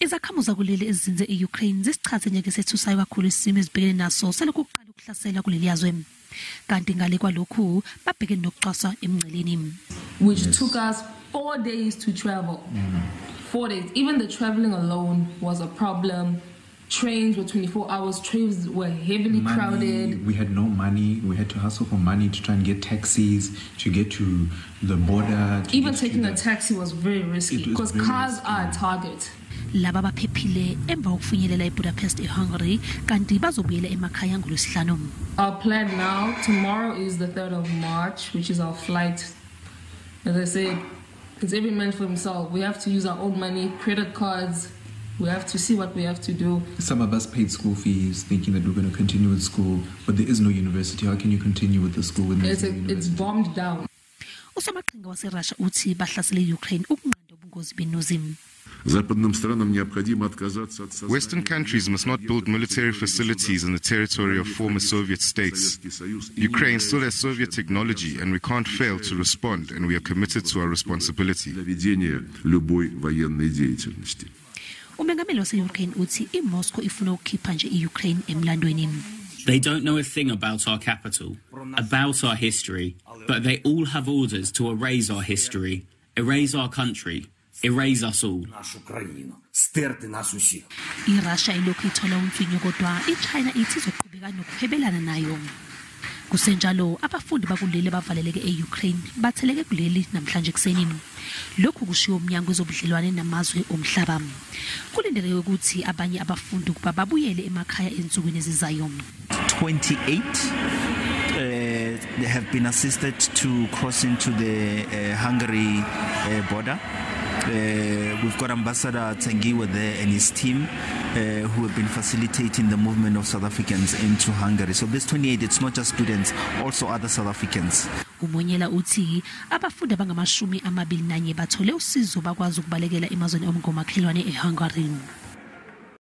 Izakhamuzi zakuleli ezizinze e-Ukraine zisichaze njengesethusayo kakhulu isimo ezibhekene naso selokhu kuqala ukuhlasela kuleli yazwe. Kanti ngale kwalokhu babhekene nokucwaswa emngceleni. Which took us 4 days to travel. 4 days. Even the traveling alone was a problem. Trains were 24 hours, trains were heavily Money, crowded. We had no money. We had to hustle for money to try and get taxis to get to the border. To Even get to taking a taxi was very risky It was because very cars risky. Are a target. Laba baphephile emva kokufinyelela eBudapest eHungary, kanti bazobuyela emakhaya ngolwesihlanu. Our plan now, tomorrow is the 3rd of March, which is our flight. As I said, it's every man for himself. We have to use our own money, credit cards. We have to see what we have to do. Some of us paid school fees thinking that we're going to continue with school, but there is no university. How can you continue with the school when there's It's, no a, it's university? Bombed down. Usomaqhinga waseRussia uthi bahlasele i-Ukraine ukunqanda ubungozi benuzi. Западным странам необходимо отказаться от создания Western countries must not build military facilities in the territory of former Soviet states. Ukraine still has Soviet technology, and we can't fail to respond, and we are committed to our responsibility. Для ведения любой военной деятельности. Umengameli wase-Ukraine uthi iMoscow ifuna ukukhipha nje i-Ukraine emlandweni. They don't know a thing about our capital, about our history, but they all have orders to erase our history, erase our country, erase us all. Нашу країну, стерти нас усіх. IRussia ilokhu ithola umfinyo, kodwa iChina ithi izoqhubeka nokuhwebelana nayo. Kusenjalo, abafundi bakuleli abavaleleke e-Ukraine batheleke kuleli namhlanje ekuseni. Lokhu kushiwo umnyango wezobudlelwane namazwe omhlaba. Kulindeleke ukuthi abanye abafundi ukuba babuyele emakhaya ensukwini ezizayo. 28 they have been assisted to cross into the Hungary border. We've got Ambassador Tsengiwe there and his team who have been facilitating the movement of South Africans into Hungary. So this 28, it's not just students, also other South Africans. Umonyela uthi abafundi abangamashumi amabili nanye bathole usizo bakwazi ukubalekela emazweni ongomakhelwane eHungary.